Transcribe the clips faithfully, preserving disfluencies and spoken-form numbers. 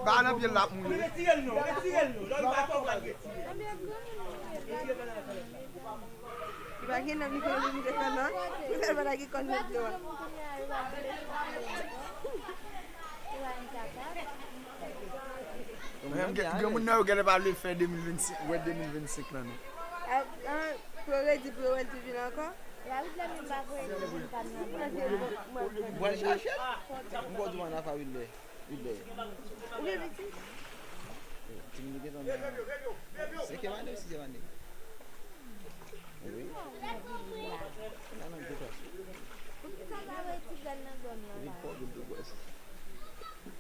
Ba nan pye l ap mouri. Retire l non, retire l non. Lè w pa konprann, retire l. Li pa gen nanm, li konnen li te fè non. Li fè bagay ki konn met dlo a. Menm gen granmoun nan yo genlè pa vle fè de mil vennsenk, wè de mil vennsenk lan non. Ah, ah, pou yo redi pou yo wè l toujou la ankò. Wilder menm pa voye de moun pa nan. Mwen al chache l. M konn di w ann afè Wilder. Wilder. Ou gen pitit? Timoun li gentan nan senkyèm ane ou sizyèm ane. Wi. Nan nan gwo klas. Poukisa pa voye ti grann nan grann nan la? Li pòv, li gwo klas.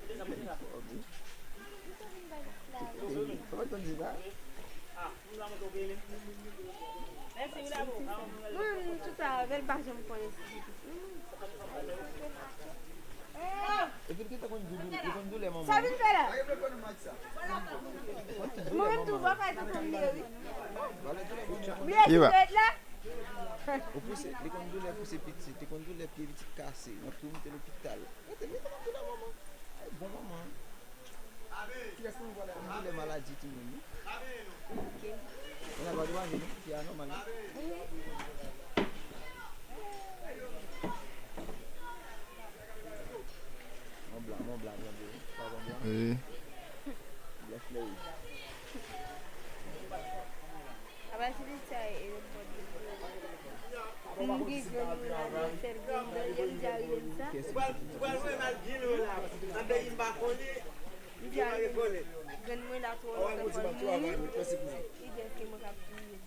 Li pòv, wi. Kòman w di sa? Mwen, tout sa, avè l pa janm konnen si se pitit mwen. Epi l gentan konn doulè, li konn doulè manman. Sa vin fè la? Mwen menm tou, papa te konn meri. Mwen tou ret la. Ou pouse, li konn doulè pouse pitit, li konn doulè pye pitit kase, nan tou moute lopital. Mete, mete nan doulè manman. Ay, bon manman. Kiyès nou vwala? Ann di lè maladi timoun wi. Ok. Mwen al pa de manje non, fi a nòmal wi. Mon blan, mon blan, tande. Pa bon blan. Wi. Blan flè wi. Apa si li sa e repòt de pou. M gen granmoun la, li fè l vin dan yè m di a rive m sa. Ou pral, ou pral voye m al byen lwen la. Nan peyi m pa konnen. M di a rive m. Grann mwen la twò lontan fò l mouri. Li di èske mwen ka priye.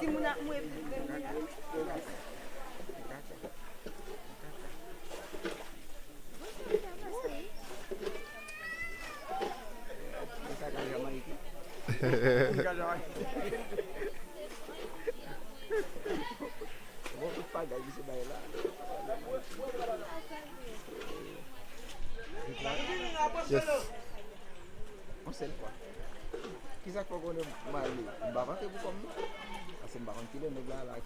Timoun ap mouri epi granmoun la. Bon, tout bagay misye bay la. Yes. Yon sèl fwa. Kisa k fè w konnen m ale? M pa p antre pou kò m non. Paske m pa konn kilè nèg la la.